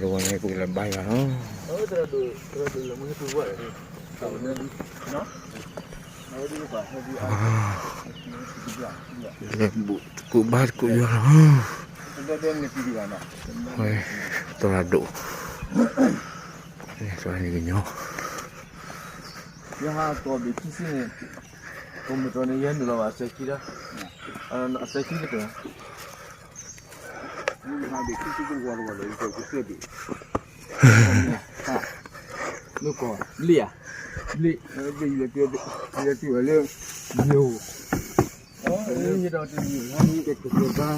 တဝီန့ၣ် ပကလဲၤဘါယွၤလီၤ. လဲၤဘူးတကူးဘါတကူးယွၤလီၤ. သရၣ်ဒိၣ်, သရၣ်န့ၣ်ကညီ, ယဟးကိးဘ့ၣ်ခံဆံန့ၣ်, ကိးမုၢ်တြီန့ၣ် ယဟဲနုာ်လီၤဘၣ်အစဲးခံဒီး, အစဲးခံကတၢၢ် မ့ၢ်ကီး, ဘ့ၣ်ဧါ, ဘ့ၣ်, ဘ့ၣ်ယလဲၤတုၤ, ယလဲၤတုၤဝဲလၢ, ယိၤ, ယဒီးတယိၤ, ယကကဘါ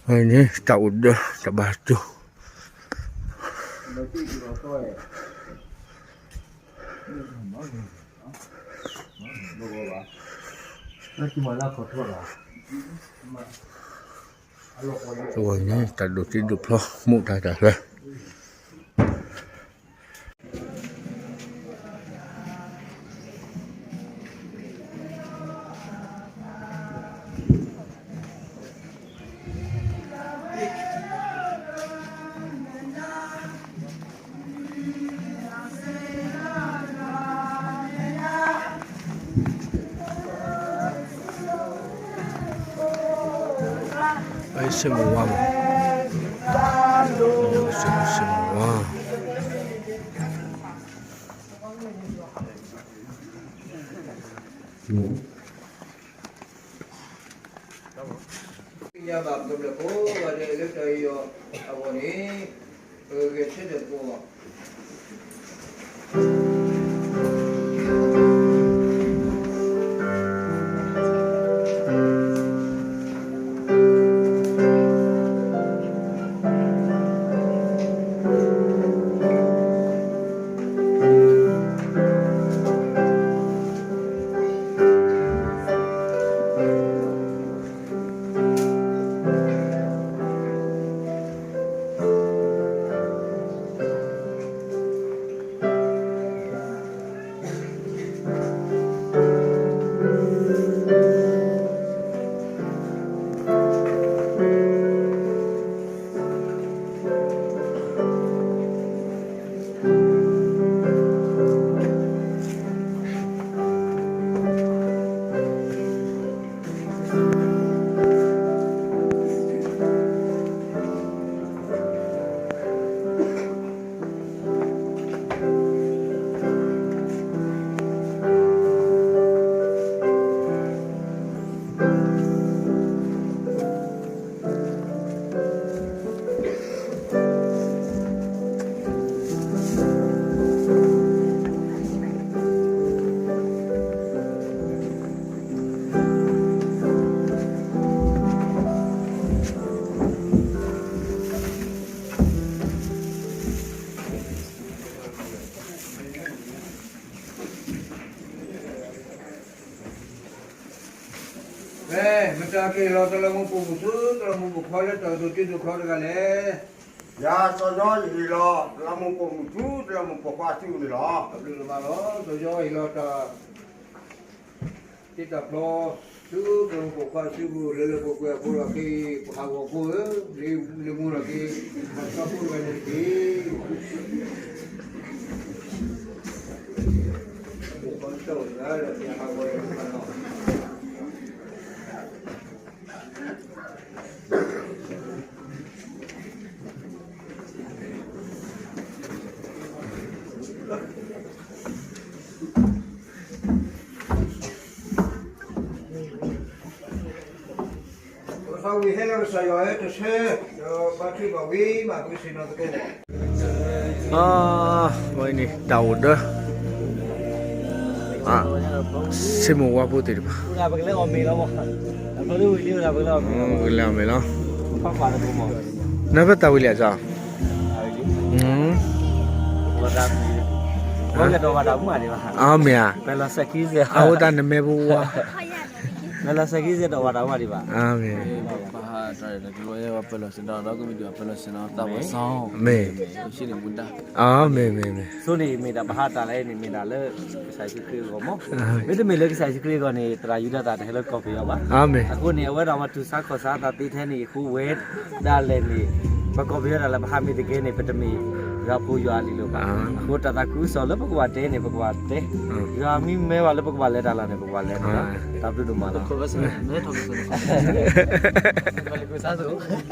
ဝဲန့ၣ် တၢ်အိၣ်ဒၢ တၢ်ဘါတိၢ်, တဝီန့ၣ် တၢ်ဒိၣ်ထံဒိၣ်ဖျီ မိၢ်တၢ်တၢ်ဖျၢၣ် စ့ၣ်မိၢ်ဝါမး, စ့ၣ်မိၢ်ဝါ, ယၤဘၣ်ပကဘျၢၣ်ဖိ ဘၣ်ဒီးလၢတၢ်အံၤအီၤအဂီၢ်န့ၣ် ပကဂဲၤဆၢထၢၣ်သကိး ဖဲမတၤကဟ့ၣ်လီၤတလးမူပိာ်မုၣ်ဆူ တလးမူပိာ်ခွါလၢတၢ်ကတိၤတ့ဒိၣ်ဖျီတဂၤလဲၣ်. ယၤစီၤယီယဟ့ၣ်လီၤ တလးမူပိာ်မုၣ်ဆူ တလးမူပိာ်ခွါစုပူၤန့ၣ်လီၤ. အဘျုးလီၤဘၣ်လီၤ စီၤယီဟ့ၣ်လီၤတၢ် တ့တၢ်ဖျီ ဆူတလးမူပိာ်ခွါစုပူၤ လၢလၢပှဲၤပှဲၤအဃိလီၤက့ၤ ပဟးဂီၤဖိဧၢ, လၢမူလီၤက့ၤ ပှၤစီဖိတဂၤန့ၣ်တက့ၢ်. ပကသးဝံၣ်ဟဲလီၤကစၢ်ယွၤဧၢ တဆၢ ဒီးဘါထုကဖၣ်ဝံၤမး ပကဆ့ၣ်နီၤသကိးဘၣ်. အဝဲန့ၣ် တၢ်အိၣ်ဒၢ စ့ၢ်မိၢ်ဝါဖိသ့ၣ်တဖၣ် ပကလဲၤအီၣ်မ့ၤလီၤ, ပကလဲၤအီၣ်မ့ၤလီၤ, နၢ်ပၢၢ်တၢ်ဝံၤလံဧါ, အမ့ၢ်ဧါ, အဝဲတၢ်နမဲာ်ပဝါ, မ့ၢ်လီၤစဲးခံစဲးဒီးဝၤတၢ်မၤဒံးဘၣ်, အမ့ၢ် တၢ်လၢပၢလီၤစ့ဒီး ဒီးကမ့ၢ်ဒုးပၢလီၤစ့ဒီး သးဝဲစီ မ့ၢ် မ့ၢ် မ့ၢ် မ့ၢ် မ့ၢ် ဆိန့ၣ်မ့ၢ်ဒၣ်ပဟးတၢ်လၢန့ၣ် မ့ၢ်ဒၣ်လၢကစၢ်ယ့ၣ်ၡူးခရံာ်အဂီၢ်မး, မ့တမ့ၢ်လၢကစၢ်ယ့ၣ်ၡူးခရံာ်အဂီၢ်န့ၣ် သရၣ်ယူဒၤသၣ်တဟဲလၢကီၢ်ပယီၤဘၣ်. အဃိန့ၣ် အဝဲဒၣ်ပှၤတူၢ်ဆါခီၣ်ဆါသးသ့ထဲန့ၣ် ဃူဝဲဒၣ်လဲာ်န့ၣ် ပကီၢ်ပယီၤဒၣ်လဲာ် ပဟးမ့ၢ်တကဲန့ၣ် ပတမ့ၢ်ယွၤဖိယွၤအလံၤလီၤဘၣ်. အဃိတၢ်သးခုကစီၣ်လၢပကဘၣ်တဲန့ၣ် ပကဘၣ်တဲ, ယွၤမ့ၢ်မၢဝဲလၢပကဘၣ်လဲၤတၢ်လီၢ်န့ၣ် ပကဘၣ်လဲၤန့ၣ်လီၤ. တၢ်ဘျုးဒိၣ်မးလီၤ. လီၤလံၤကူစါသိး